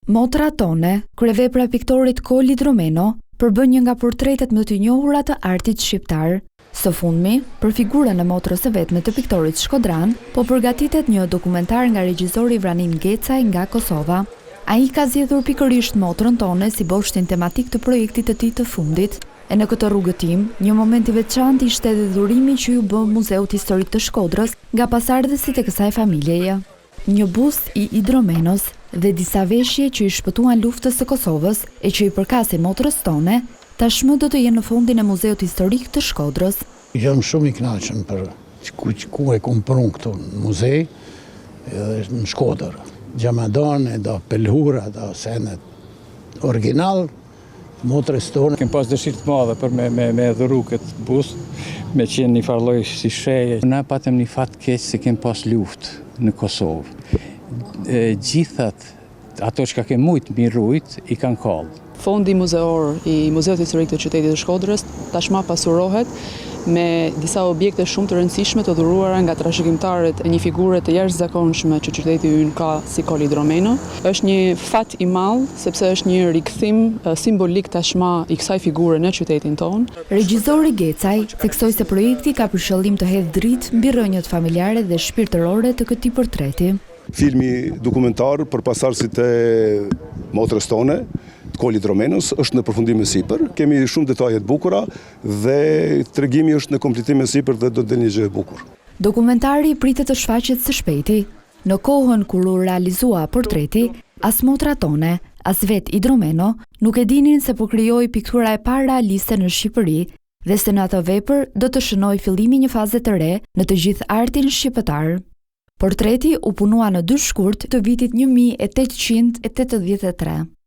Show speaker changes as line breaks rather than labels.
Motra Tone, kryevepra e piktorit Kolë Idromeno, përbën një nga portretet më të njohura të artit shqiptar. Së fundmi, për figurën e motrës së vetme të piktorit shkodran, po përgatitet një dokumentar nga regjizori Vranin Gecaj nga Kosova. Ai ka zgjedhur pikërisht motrën tone si boshtin tematik të projektit të tij të fundit. E në këtë rrugëtim, një moment i veçantë ishte edhe dhurimi që iu bë Muzeut Historik të Shkodrës nga pasardhësit e kësaj familjeje. Një bust i Idromenos dhe disa veshje që i shpëtuan luftës së Kosovës e që i përkasin motrës tone, tashmë do të jenë në fondin e Muzeut Historik të Shkodrës.
Jam shumë i kënaqur për ku ku e kom pru këtu në muze edhe në Shkodër. Xhamadane, do pëlhura, do sene original, motrës tonë.
Kem pas dëshirë të madhe për me me me dhuru këtë bust, me qenë një farë lloj si sheje. Na patëm një fat keq se kem pas luftë në Kosovë. E, gjithat ato çka kem mujt mi rujt i kanë kallë.
Fondi muzeor i Muzeut Historik të Qytetit të Shkodrës tashmë pasurohet me disa objekte shumë të rëndësishme të dhuruara nga trashëgimtarët e një figure të jashtëzakonshme që qyteti ynë ka si Kolë Idromeno. Është një fat i madh sepse është një rikthim simbolik tashmë i kësaj figure në qytetin tonë.
Regjizori Gecaj theksoi se projekti ka për qëllim të hedhë dritë mbi rrënjët familjare dhe shpirtërore të këtij portreti.
Filmi dokumentar për pasardhësit e motrës tone, të Kolë Idromenos, është në përfundim e sipër. Kemi shumë detaje të bukura dhe tregimi është në kompletim e sipër dhe do të del një gjë e bukur.
Dokumentari pritet të shfaqet së shpejti. Në kohën kur u realizua portreti, as motra Tone, as vetë Idromeno, nuk e dinin se po krijohej piktura e parë realiste në Shqipëri dhe se në atë vepër do të shënohej fillimi i një faze të re në të gjithë artin shqiptar. Portreti u punua në 2 shkurt të vitit 1883.